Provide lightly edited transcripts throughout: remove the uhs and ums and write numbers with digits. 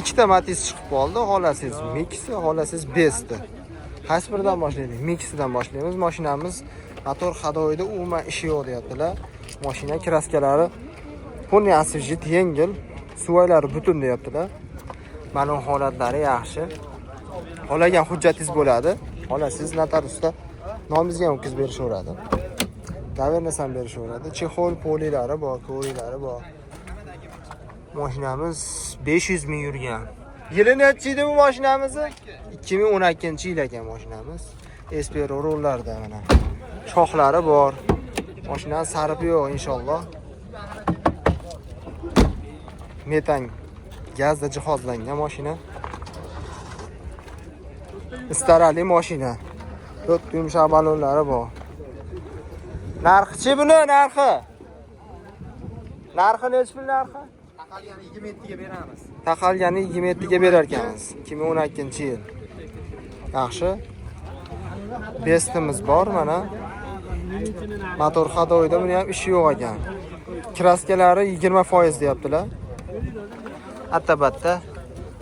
Ikkita Matiz chiqib qoldi. Xohlasangiz Mixi, xohlasangiz Best'i. Qaysi biridan boshlaylik? Mixidan boshlaymiz. Mashinamiz motor ходовой da umuman ishi yo'q deyaptilar. Mashina краска lari полный освежит, yengil, suvaylari butun deyaptilar. Balon holatlari yaxshi. Xohlagan hujjatingiz bo'ladi. Xohlasangiz notariusda nomingizga ham o'tkazib berishaveradi. Доверенность ham berishaveradi. Чехол polilari bor, ko'rilari bor. Mashinamiz 500 ming yurgan. Yili nechi edi bu mashinamizni? 2012-yil ekan mashinamiz. SPR rullarda mana. Shoxlari bor. Mashinani saripi yo'q inshaalloh. Metan gazda jihozlangan mashina. Istarali mashina. To'rt yumshoq balonlari bor. Narxichi buni narxi? Narxi nechi pul narxi? Taqalgani 27 ga beramiz. Taqalgani 27 ga berar ekanmiz. 2012-yil. Yaxshi. Bestimiz bor mana. Motor ходовой da buni ham ishi yo'q ekan. Краска lari 20% deyaptilar. Attabatta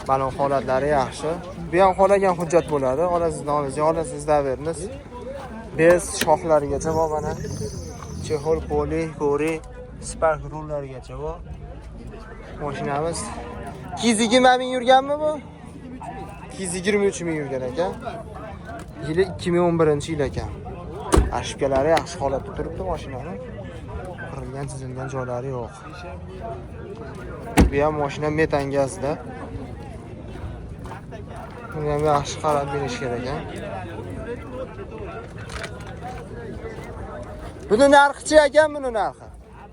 balon holatlari yaxshi. Bu ham xohlagan hujjat bo'ladi. Olasiz nomingizga, olasiz доверенность. Best shoxlarigacha bor mana. Чехол, poli, ko'ri, Spark rullarigacha bor. Mashinamiz 220 ming yurganmi bu? 223 ming yurgan ekan. Yili 2011-yil ekan. Ошибка lari yaxshi holatda turibdi mashinani. Qirilgan, chizilgan joylari yo'q. Bu ham mashina metan gazda. Buni ham yaxshi qarab berish kerak ekan. Buni narxichi ekan, buni narxi?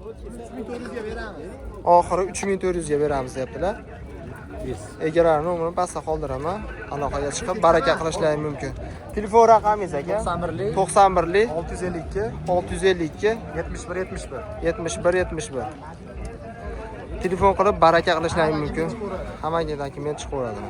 3400 ga beramiz. Oxiri 3400 ga beramiz deyaptilar. Egalari nomerini pastda qoldiraman. Aloqaga chiqib baraka qilishlari mumkin. Telefon raqamingiz aka? 91lik 91lik 652 652 71 71. 71 71. Telefon qilib baraka qilishlari mumkin. Hammaga dokument chiqaveradi.